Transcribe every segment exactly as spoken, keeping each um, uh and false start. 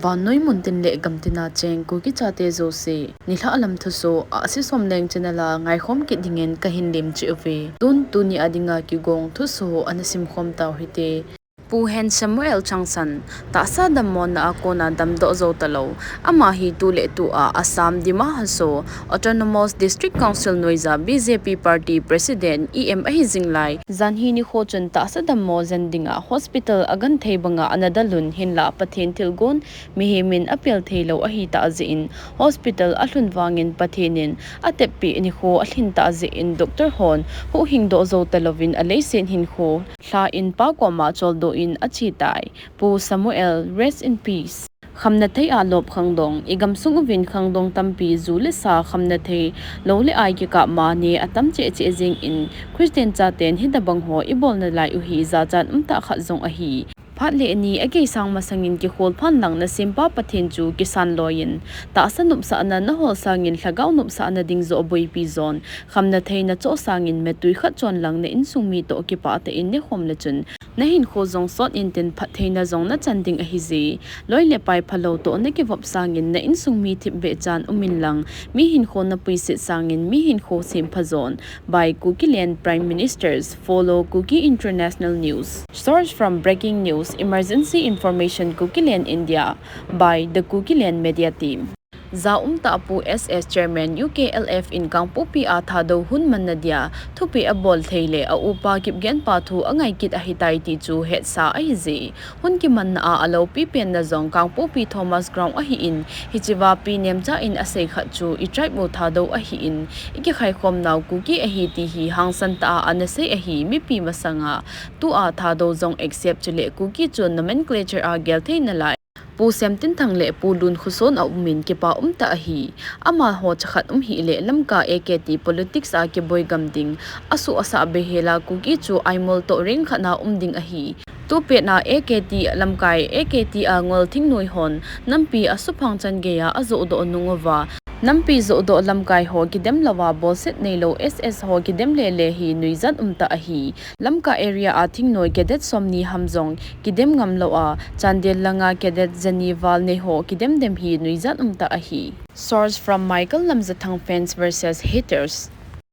Vannoi muntin le gamtina cheng Kuki chate jouse, nilhah lam thusoh, Ahsi Somleng channel a ngaikhom kit dingin kahin lemchih uve. Tun tuni a dinga kigong thusoh ana simkhom tau hite. Pu Hen Samuel Changsan, tahsa dammona a kona damdoh jou talou. Ama hi tuletu a Assam Dima Hasao Autonomous District Council noiya B J P Party President, E M ahi jing lai. Janhi nikho chun tahsa dammo jen dinga hospital a genthei banga ana dalhun, hinlah Pathen thilgon mihem in apel theilou ahitah jeh in hospital alhun vangin Pathen in ateppi nikho alhin tah jeh in doctor hon huhhing doh jou talouvin aleiset hinkho lha in Pa koma choldo in achetai. Pu Samuel, rest in peace. Khamnathei a lop khangdong, igamsung uvin khangdong tampi ju le sa khamnathei lou le ai kikah ma ne atam cheh cheh jingin Christian chaten hitobang ho ibolna lai u hi jachat umtah khat jong ahi. Phat le ni ageisang masangin kikholphan lang nasempa Pathen chu kisan loiyin, tahsa nopsahna nahol sangin lhagao nopsahna ding joh boipi jon, khamnathei nachoh sangin metui khat chon lang na insung mi toh kipah tah in nekhom le chun nahinkho jong sot intin phattheina jong nachan ding ahije. Loi le pai phalou toh nakivop sangin na insung mi thipbeh chan umin lang, mi hinkho napuiset sangin mi hinkho sempha jon. By Kukiland Prime Minister's Follow Kuki International News. Source from Breaking News, Emergency Information Kukiland India by the Kukiland Media Team. Jaumtah Pu S S Chairman U K L F in Kangpokpi a Thadou hun manna dia thupeh abol thei le a upa Kipgenpa thu angai kit ahitai ti chu hetsa ahije. Hun kimanna a aloupi penna jong Kangpokpi Thomas Ground ahin, hichea Pi Nemcha in asei khat chu i tribe u Thadou ahin, ikikhaikhom nau Kuki ahi ti hi hangsan tah a ana sei ahi, mipi masanga tua Thadou jong accept chule Kuki chu nomenclature a gel thei nalai. Pu Semtinthang le Pu Lunkhoson aumin kipa umtah ahi. Amaho chakhat um hih le Lamka A K T politics a kiboi gam ding asuh asah behseh a Kuki chu aimol toh reng khat na um ding ahi. Tupet na A K T lamkai A K T a ngol thingnoi hon nampi asuphang chan geiya ajohdoh nung uva, nampi johdoh lamkai ho kidem louva bolset neilou S S ho kidem lele hi nuijat umtah ahi. Lamka area a thingnoi cadet somni ham jong kidem ngam lou a, Chandel langa cadet jani val nei ho kidem dem hi nuijat umtah ahi. Source from Michael Lamjathang, Fans versus Haters.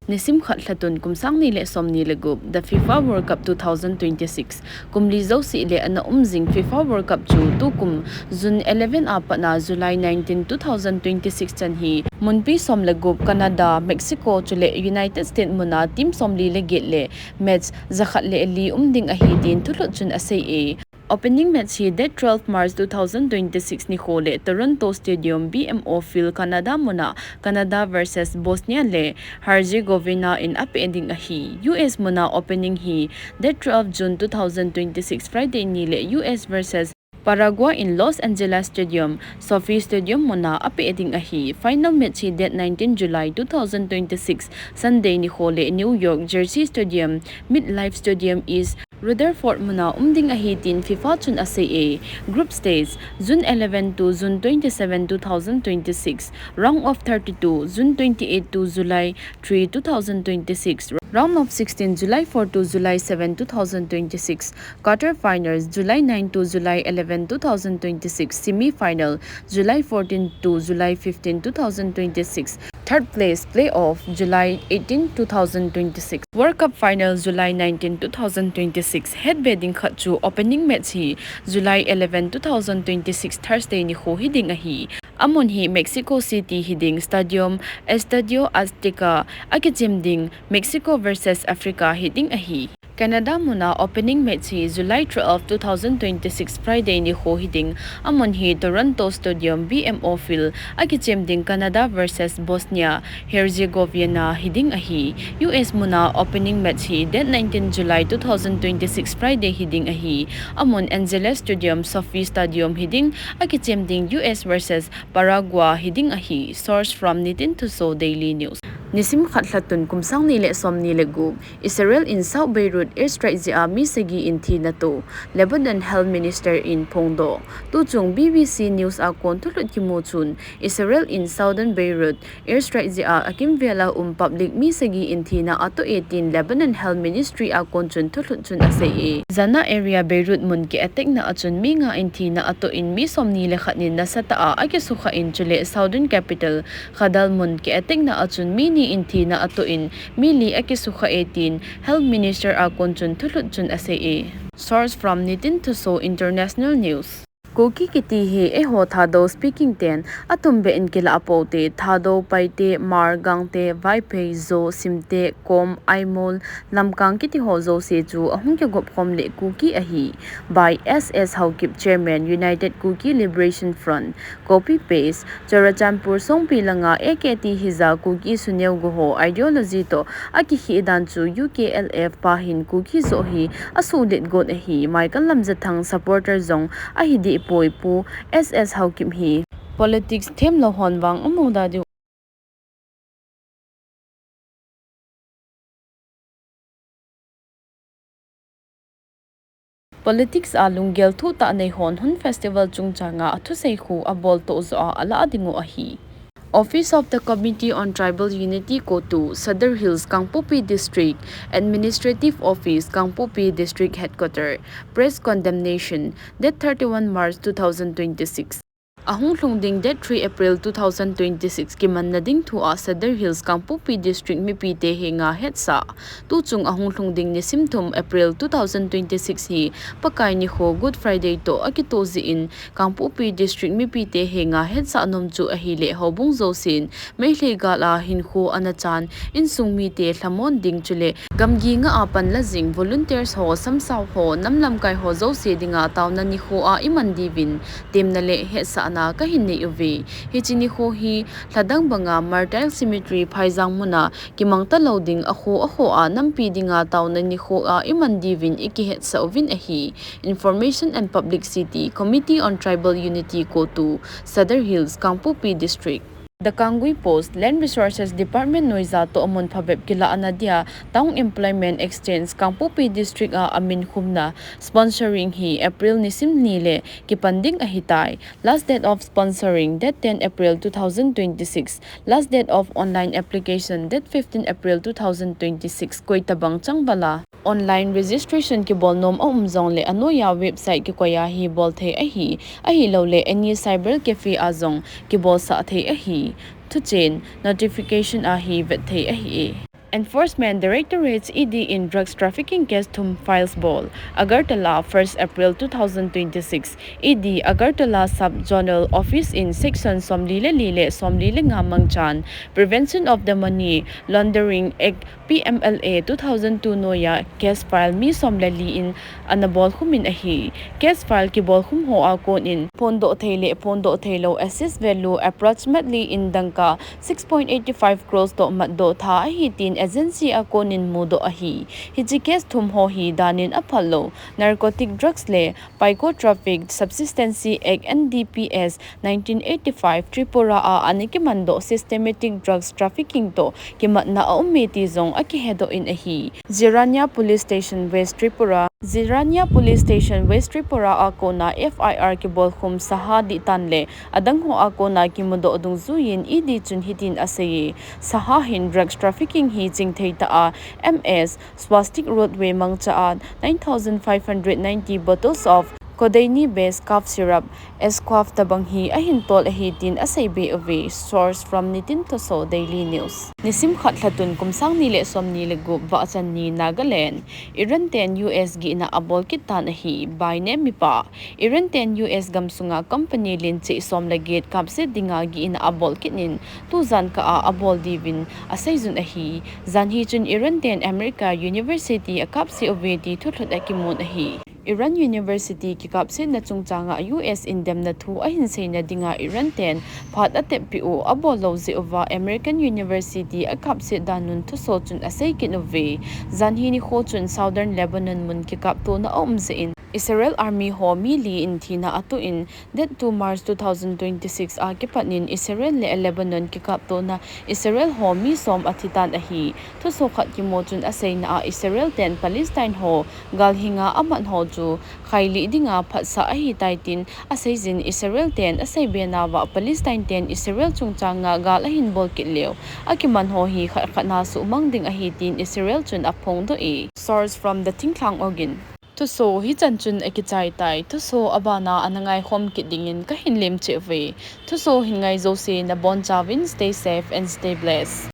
Nisim khat lhatun kum sang ni le somni le gup, the FIFA World Cup two thousand twenty-six. Kum li jouse le ana um jing FIFA World Cup chu tukum June eleven a pat na July nineteen, two thousand twenty-six chan hi munpi som le gup Canada, Mexico chule United States muna team somli le get le match jakhat le li um ding ahi tin thulhut chun asei e. Opening match hi date twelve March two thousand twenty-six nikho le Toronto Stadium B M O Field Canada muna Canada versus Bosnia le Herzegovina in apeh ding ahi. U S muna opening hi date twelve June two thousand twenty-six Friday ni le U S versus Paraguay in Los Angeles Stadium, SoFi Stadium muna apeh ding ahi. Final match hi date nineteen July two thousand twenty-six Sunday nikho le New York Jersey Stadium, MetLife Stadium East Rutherford muna um ding ahi tin FIFA chun asei e. Group stage, June eleven to June twenty-seven, two thousand twenty-six. Round of thirty-two, June twenty-eight to July three, two thousand twenty-six. Round of sixteen, July four to July seven, two thousand twenty-six. Quarter finals, July nine to July eleven, two thousand twenty-six. Semi final, July fourteen to July fifteen, two thousand twenty-six. Third place playoff, July eighteen, two thousand twenty-six. World Cup final, July nineteen, two thousand twenty-six. Hetbe ding khat chu opening match hi July eleven, two thousand twenty-six Thursday nikho hiding ahi. Amun hi Mexico City hiding, Stadium Estadio Azteca, akichem ding Mexico versus Africa hiding ahi. Canada muna opening match hi July twelve, two thousand twenty-six Friday nikho hiding, amun hi Toronto Stadium B M O Field, akichem ding Canada versus Bosnia Herzegovina hiding ahi. U S muna opening match hi date nineteen July two thousand twenty-six Friday hiding ahi, amun Angeles Stadium, SoFi Stadium hiding, akichem ding U S versus Paraguay hiding ahi. Source from Nitin Thuso Daily News. Nisim khat lha tun kum sang ni le som ni le gup, Israel in South Beirut airstrike jeh a mi sagi in thina toh, Lebanon Health Minister in phongdoh. Tuchung B B C News a kon thulhut kimu chun, Israel in Southern Beirut airstrike jeh a akimvel a um public mi sagi in thina atoh e tin Lebanon Health Ministry a kon chun thulhut chun asei e. Zana area Beirut mun ki attack na a chun mi nga in thina atoh in mi som ni le khat in nasatah a akisukha in chule Southern capital Khadal mun ki attack na a chun mi ni in thina atoh in mi li akisukha e tin Health Minister a kon chun thulhut chun asei e. Source from Nitin Thuso International News. Kuki kiti hi eiho Thadou speaking ten atumbeh in kilah a poute, Thadou, Paite, Hmar, Gangte, Vaiphei, Zou, Simte, Kom, Aimol, Lamkang kiti ho jouse chu ahung kigop khom le Kuki ahi. By S S Haokip, Chairman, United Kuki Liberation Front. Copy paste. Churachandpur songpi langa A K T hija Kuki suneo guho ideology toh akikhih dan chu U K L F pa hin Kuki joh hi asuhlet got ahi. Michael Lamjathang supporter jong ahi deh poi, Pu S S Haokip hi. Politics themlou hon vang amu da diu. Politics a lunggel thuhtah nei hon Hun Festival chungchang a athusei khu abol toh joh a alah ding u ahi. Office of the Committee on Tribal Unity, CoTU, Sadar Hills, Kangpokpi District, Administrative Office, Kangpokpi District Headquarter, Press Condemnation, date thirty-one March two thousand twenty-six. Ahung lhung ding date three April two thousand twenty-six kimanna ding thu a Sadar Hills Kangpokpi District mipite henga hetsah. Tuchung ahung lhung ding nisim thum April two thousand twenty-six hi Pakai nikho Good Friday toh akitoh jeh in Kangpokpi District mipite henga hetsah nom chu ahile houbung jousen Meitei gal a hinkho ana chan, insung mite lhamon ding chule gamgi nga a panla jing volunteers ho, samsao ho, nam lamkai ho jouse dinga taona nikho a iman diuvin temna le hetsahna kahin nei uve. Hiche nikho hi lhadang banga Martyr Cemetery Phaijang muna kimang talou ding, akho akho a nampi dinga taona nikho a iman diuvin ikihetsah uvin ahi. Information and Publicity, Committee on Tribal Unity, CoTU, Sadar Hills, Kangpokpi District. The Kangui Post, Land Resources Department noija toh amun phabep kilahna dia Town Employment Exchange Kangpokpi District a amin khumna sponsoring hi April nisim ni le kipan ding ahitai. Last date of sponsoring, date ten April two thousand twenty-six. Last date of online application, date fifteen April two thousand twenty-six. Koi tabang chang vala online registration kibol nom aum jongle anoiya website kikoi a hi bol thei ahi, ahilouleh any cyber cafe a jong kibolsah thei ahi. Thuchen, notification a hi vet thei ahi e. Enforcement Directorate, E D in drugs trafficking case thum files bol. Agartala, first April two thousand twenty-six. E D, Agartala Sub-Zonal Office in Section somli le li le somli le nga mangchan, Prevention of the Money Laundering Act, P M L A, two thousand two noiya case file mi som le li in ana bolkhum in ahi. Case file kibolkhum ho a kon in phondoh thei le phondoh theilou assessed value approximately in dangka six point eight five crores toh matdoh tha ahi tin agency a kon in mudoh ahi. Hiche case thum ho hi dan in aphal lou Narcotic Drugs le Psychotropic Substances Act, N D P S, nineteen eighty-five Tripura a ana kimandoh systematic drugs trafficking toh kimatna aume ti jong akihedoh in ahi. Jirania Police Station, West Tripura. Jirania Police Station, West Tripura a kona F I R kibolkhum Saha dihtan le adang ho a kona kimudoh dungjuiyin E D chun hitin asei e. Saha hin drugs trafficking hi chingthei tah a M S Swastik Roadway mangcha a nine thousand five hundred ninety bottles of codeine based cough syrup, Ascough tabang hi ahin tol ahi tin asei be uve. Source from Nitin Thuso Daily News. Nisim khat lhatun kum sang ni le som ni le gup, Vahchanni, Nagaland. Iran ten U S gihna abol kit tan ahi. By Nemipa. Iran ten U S gamsunga company lien cheh som le get kapset dinga gihna abol kit in, tujan kah a abol diuvin aseijun ahi. Jan hi chun Iran ten America University akapse uve ti thulhut akimun ahi. Iran University kikapsetna chungchanga U S in demna thu ahin seina dinga Iran ten phat atep peh u abol lou jeh uva American University akapset dan un thuso chun asei kit uve. Jan hi nikho chun Southern Lebanon mun kikaptona aum jeh in, Israel Army ho mi li in thina atuh in, date two March two thousand twenty-six a kipat in Israel le Lebanon kikaptona Israel ho mi som athitan ahi. Thuso khat kimu chun aseina a Israel ten Palestine ho gal hinga amat ho chu khailih dinga phatsah ahitai tin aseijin, Israel ten aseibe nauva Palestine ten Israel chungchanga gal ahin bol kit leu, akiman ho hi khat khat na suhmang ding ahi tin Israel chun aphongdoh e. Source from The Thingtlang Organ. Thuso hichan chun akichai tai. Thuso abana ana ngaikhom kit dingin kahin lemcheh uve. Thuso hin ngai jouse nabonchauvin stay safe and stay blessed.